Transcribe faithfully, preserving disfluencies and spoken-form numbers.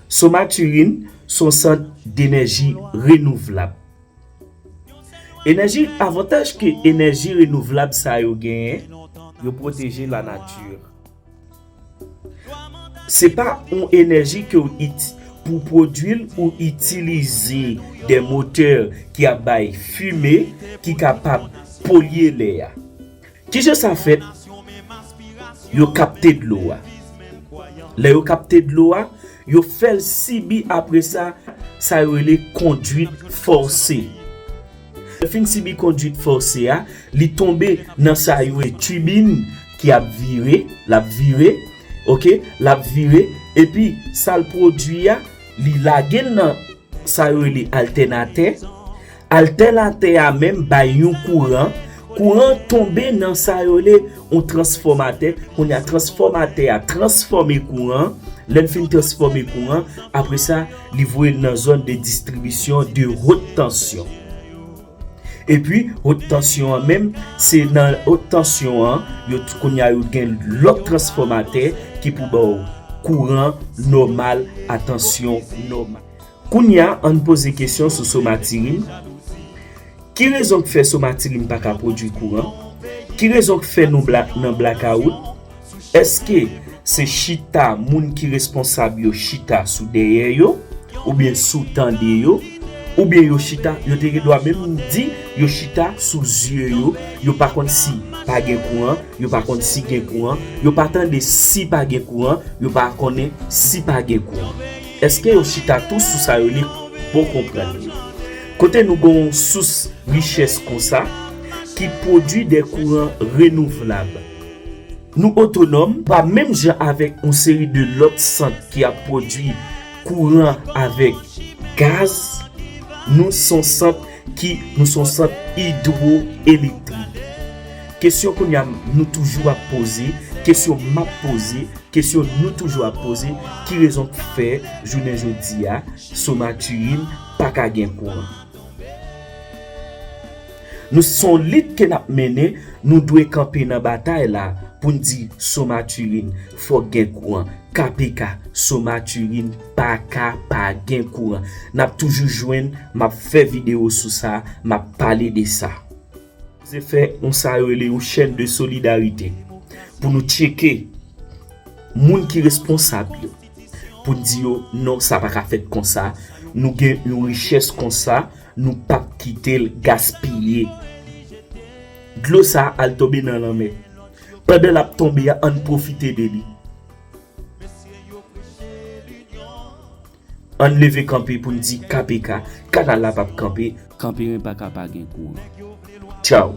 Somaturin se yon sant denèji renouvlab. Enèji, avantaj ke enèji renouvlab sa yo genyen, yo pwoteje lanati. Se pa yon enèji ke w iti-, pou pwodui l ou itilize de motè ki ap bay fimen ki kapab polye lè a. Kijan sa fèt? Yo kapte dlo a. Lè yo kapte dlo a, yo fè l sibi apre sa, sa yo rele kondwit fòse. Lè l fin sibi kondwit fòse a, li tonbe nan sa yo rele tibin ki ap vire, l ap vire, oke, l ap vire, epi sa l pwodui a, li lage l nan sa yo rele altènatè. Altènatè a menm bay yon kouran. Kouran tonbe nan sa yo rele yon transfòmatè. Kounye a, transfòmatè a transfòme kouran. Lè l fin transfòme kouran, apre sa, li voye l nan zòn de distribisyon de haute tension. Epi, haute tension an menm, se nan haute tension an, yo t-, kounye a yo gen lòt transfòmatè ki pou ba w kouran nòmal, a tansyon nòmal. Kounye a, ann poze kesyon sou Somaturin. Ki rezon k fè Somaturin pa ka pwodui kouran? Ki rezon k fè nou bla-, nan blakawout? Èske se chita moun ki responsab yo chita sou dèyè yo, oubyen sou tande yo, oubyen yo chita, yo te gen dwa menm di yo chita sou zye yo, yo pa konn si pa gen kouran, yo pa konn si gen kouran, yo pa tande si pa gen kouran, yo pa konnen si pa gen kouran. Èske yo chita tou sou sa yo li bon konprann yo? Kote nou gen yon sous richès konsa ki pwodui de kouran renouvlab. Nou otonòm, pa menm jan avèk yon seri de lòt sant ki ap pwodui kouran avèk gaz, nou se yon sant ki, nou se yon sant idwoelektrik. Kesyon kounye a nou toujou ap poze, kesyon m ap poze, kesyon nou toujou ap poze, ki rezon k fè jounen jodi a, Somaturin pa ka gen kouran? Nou se yon lit ke n ap mennen, nou dwe kanpe nan batay la pou n di Somaturin fòk gen kouran, K P K, Somaturin pa ka pa gen kouran. N ap toujou jwenn, m ap fè videyo sou sa, m ap pale de sa. Se fè yon sa yo rele yon chèn de solidarite pou nou tcheke moun ki responsab yo, pou n di yo, non, sa pa ka fèt konsa, nou gen yon richès konsa, nou p ap kite l gaspiye. Dlo sa a al tonbe nan lanmè. Pandan l ap tonbe a, ann pwofite de li. Ann leve kanpe pou n di K P K, kanal la p ap kanpe. Kanpe ren pa ka pa gen kouran. Tchaw.